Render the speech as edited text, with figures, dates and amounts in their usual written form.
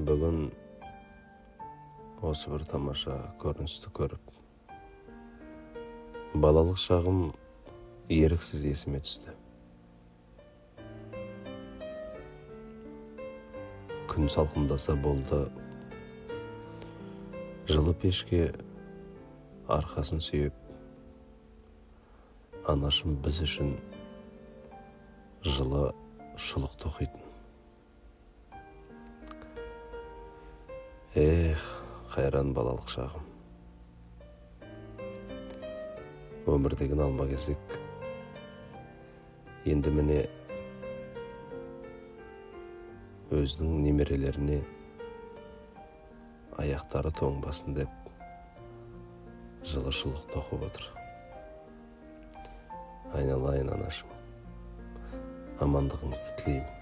Бүгін осы бір тамаша көріністі көріп, балалық шағым еріксіз есіме түсті. Күн салқындаса болды, жылы пешке арқасын сүйеп, анашым біз үшін жылы шұлық тоқитын. Эх, қайран балалық шағым. Өмір деген алма кезек. Енді міне өзінің немерелеріне аяқтары тоңбасын деп жылы шұлық тоқып отыр. Айналайын анашым, амандығыңызды тілеймін.